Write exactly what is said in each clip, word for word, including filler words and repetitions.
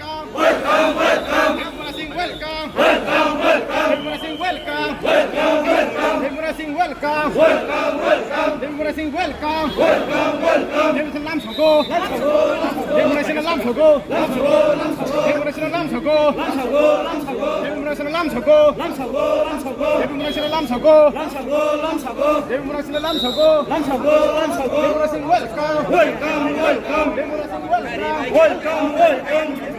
Welcome, welcome. Democracy welcome. Welcome, welcome. Democracy welcome. Welcome, welcome. Democracy welcome. Welcome, welcome. Democracy lam sogo. Democracy lam sogo. Democracy lam sogo. Democracy lam sogo. Democracy lam sogo. Democracy welcome. Welcome, welcome. Democracy welcome. Welcome, welcome. Welcome, welcome.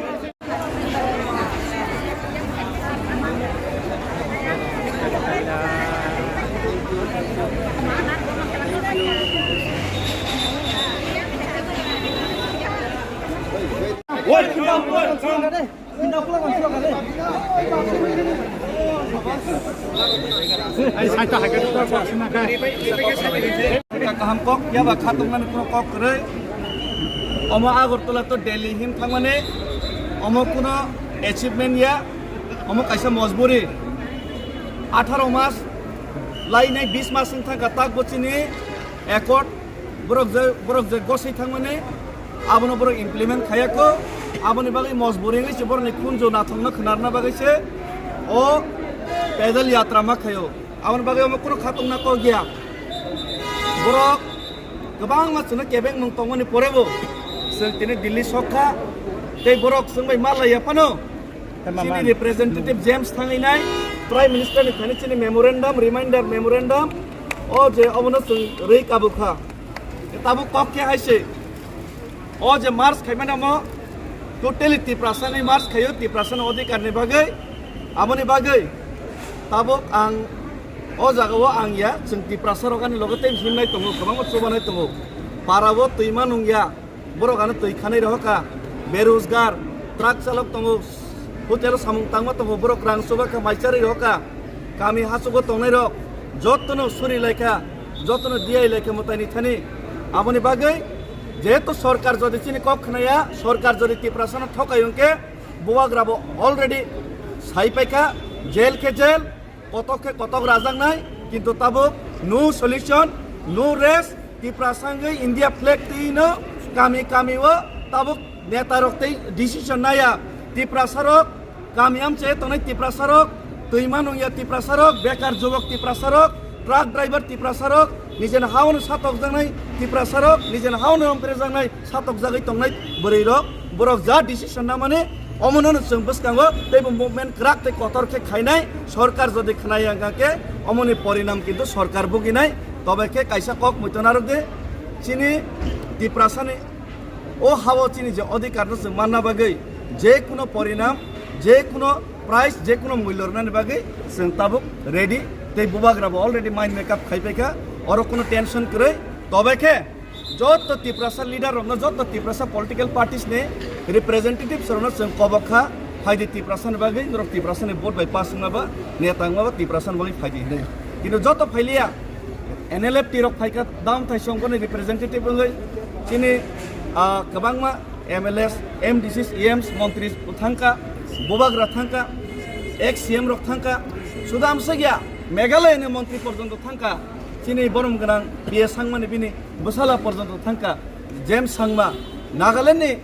Kaham kok, yaba khatungmani kuno kok kwrwi. Omo Agartala to Delhi hin thangmani, omo kuno achievement ya, omo kaisa mojburi. Atharo mas, lainai bis mas wng thangkha tak bo chini accord, borok je, borok je goswi thangmani, abono borok implement khayakho, aboni bagwi mojburi wngwi se borokni khunju nathokno khwnarna bagwi se o pedal yatra ma khaio. Aboni bagwi omo kunu khatungna kok ya. Borok kwbangma chwngno kebengmung tongmani porebo chwng tini Delhi sokha, tei borok chwng bai ma laiya phano. Chini representative James thangwi nai, Prime Minister ni thani chini memorandum, reminder memorandum, o je obono chwng rwi kabukha. Tabuk kok khe hai se, o je march khaimani omo totally Tiprasa ni march khaio, Tiprasa ni odhikar ni bagwi, aboni bagwi tabuk ang o jaga o ang ya, chwng Tiprasa rok ani logo tei himnai tongo, kwbangma chubanai tongo, para o twima nung ya. Borok ano twi khanai rohor kha, berojgar, truck chalok tongo, hotel o samung tangma tongo, borok rang chuba kha, mai charwi rohor kha, kami hachugo tongnai rok jotono suri lai kha, jotono diyai lai kha mwtai ni thani. Aboni bagwi jehetu sorkar jodi chini kok khnaya, sorkar jodi Tiprasa no thokai hwnkhe bubagra bo already sai pai kha, jail khe jail, kotok khe kotok rajaknai, kintu tabuk no solution, no rest, Tiprasa wngwi India flag twi no kami kami o tabuk neta rok tei decision naya. Tiprasa rok kami amche tongnai, Tiprasa rok twima nungya, Tiprasa rok bekar jubok, Tiprasa rok truck driver, Tiprasa rok nijeni haono satokjaknai, Tiprasa rok nijeni haono omprejaknai, satokjagwi tongnai bwrwi rok, borok ja decision namani, omono no chwng bwskango teibo movement kwrak tei kotor khe khainai. Sorkar jodi khwnai wngkha khe omoni porinam kintu sorkar buginai. Tobe khe kaisa kok muitu narwk di, chini Tiprasani o hao chini je odhikar no chwng manna bagwi je kuno porinam, je kuno price, je kuno mulyo rwnani bagwi chwng tabuk ready. Tei bubagra bo already mind make up khai paikha, oro kuno tension kwrwi. Tobe khe joto Tiprasa leader rokno, joto Tiprasa political parties ni representatives rokno chwng kobok kha, phaidi Tiprasa ni bagwi, norok Tiprasa ni vote bai pass wngma ba, neta wngma ba Tiprasa ni bagwi phaidi hinwi. Kintu joto phailiya, N L F T rok phaikha, Dam Thaisong ni representative wngwi, chini, ah, kwbangma M L As, M D Cs, E Ms, montri thangkha, bubagra thangkha, ex C M rok thangkha, suda amsakya Meghalaya ni montri porjonto thangkha, chini borom gwnang P A Sangma ni bini bwsala porjonto thangkha, James Sangma, Nagaland ni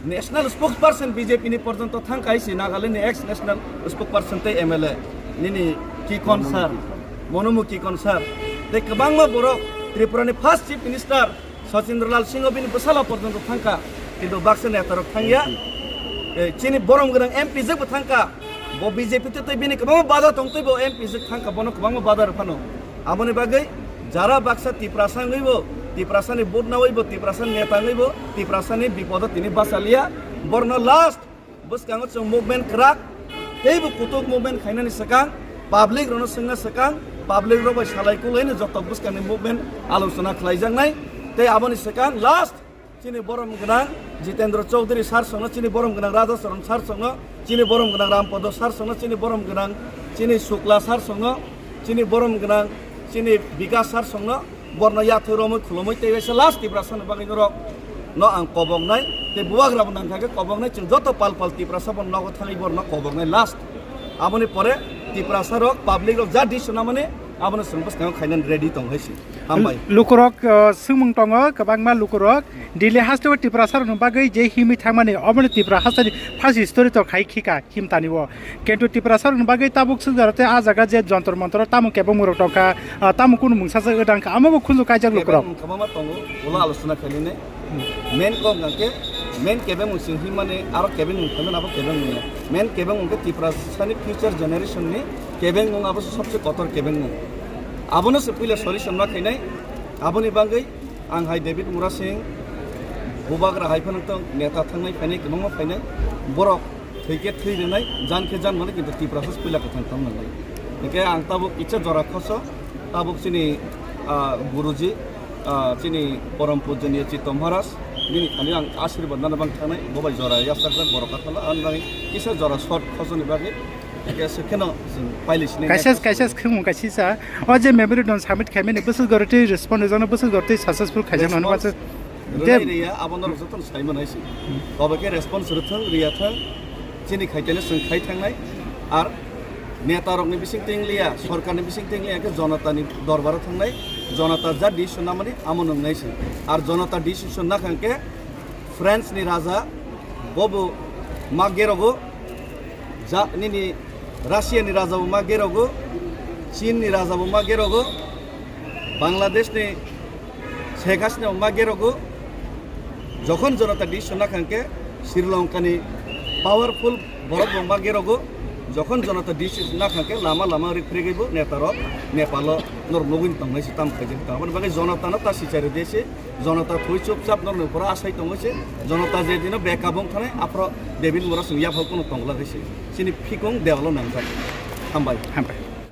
national spokesperson B J P ni porjonto thangkha, hai si Nagaland ni ex national spokesperson tei M L A nini Kikon sir, Monomu Kikon sir, tei kwbangma borok, Tripura ni first chief minister Sachindralal Singh bini bwsala porjonto thangkha, kintu baksa neta rok thangya. Eh, chini borom gwnang M P jwk bo thangkha, bo B J P tei bini kwbangma bada tong tei bo M P jwk thangkha, bono kwbangma bada rw phano. Aboni bagwi jara baksa Tiprasa wngwi bo, Tiprasa ni vote nawi bo, Tiprasa ni neta wngwi bo, Tiprasa ni bipodo tini bachaliya, borno last bwskango chwng movement kwrak, teibo kutuk movement khainani swkang, public rokno swngna swkang, public rok bai salai kulaino joto bwskangni movement alochona khlaijaknai. Tei aboni swkang last chini borom gwnang Jitendra Chaudhary sir songno, chini borom gwnang Radha Charan sir songno, chini borom gwnang Rampodo sir songno, chini borom gwnang chini Shukla sir songno, chini borom gwnang chini Bikas sir songno, borno yathwi romwi khulumwi tei waisa last Tiprasa ni bagwi norok no ang koboknai, tei bubagra bo nangkha khe koboknai, chwng joto pal pal Tiprasa bo nogo thangwi borno koboknai last. Aboni pore Tiprasa rok, public rok ja decision namani, Abono chwng bwskango khainani ready tong hai se. Hambai. Lukurok, uh, swngmung tongo, kwbangma lukurok. Delhi hasteo Tiprasa rokni bagwi je himwi thangmani, oboni Tipra hasteni first history to khai khika himtani o. Kintu Tiprasa rokni bagwi tabuk swkjaro tei a jaga je Jantar Mantar tamo kebengmung rok tongkha, uh, tamo kunu mungsa se wngkha, amo bo khunju kaijak lukurok. Kebengmung kwbangma tongo, ulo alochona khainani. Main kok hwnkhe, main kebengmung chwng himani, aro kebengmung khainani abo kebengmung ya. Main kebengmung khe Tiprasani future generation ni kebengmung abo se sobse kotor kebengmung. Abono se puila solution ma khainai, aboni bagwi ang hai David Murasing, Bubagra hai phano tong neta thangnai phainai kwbangma phainai, borok thwi khe thwi rwnai, jan khe jan mano, kintu Tiprasa se puila kwthang tong nangnai. Hwnkhe ang tabuk kisa jora khoso, tabuk chini, ah, Guruji, ah, chini Porom Pujaniya Chitto Maharaj, bini thani ang ashirbad nana bang thangnai, bo bai jora yachakjak borok kathalo, ani bagwi kisa jora short khosoni bagwi, hwnkhe se kheno chwng paili sinai. Kaisa, kaisa khwmung kaisa sa, o je memorandum submit khaimani bwswk goro tei respond rijak no bwswk goro tei successful khaijak no. Response. Rwnai riya, abo norok jotono sai manai se. Tobe khe response rwthwng, riya thwng, chini khaitene chwng khai thangnai. Ar neta rokni bising teng liya, sorkarni bising teng liya khe jonatani dorbaro thangnai, jonata ja decision namani amo nwngnai se. Ar jonata decision nakhang khe France ni raja bobo ma gerogo, ja nini Russia ni raja bo ma gerogo, Chin ni raja bo ma gerogo, Bangladesh ni Sheikh Hasina bo ma gerogo, jokhon jonata decision nakhang khe Sri Lanka ni powerful borok bo ma gerogo, jokhon jonata decision nakhang khe lama lama rik pregwi bo neta rok Nepal o norok nugwi tongnai se tam khaijak tong. Aboni bagwi jonata no ta sichari de se, jonata thwi chupchap norok ni pura asai tongo se, jonata je dino beka bong thanai aphro David Murasing yaphal kono tongla se, chini phikung dewalo nangjak. Hambai. Hambai.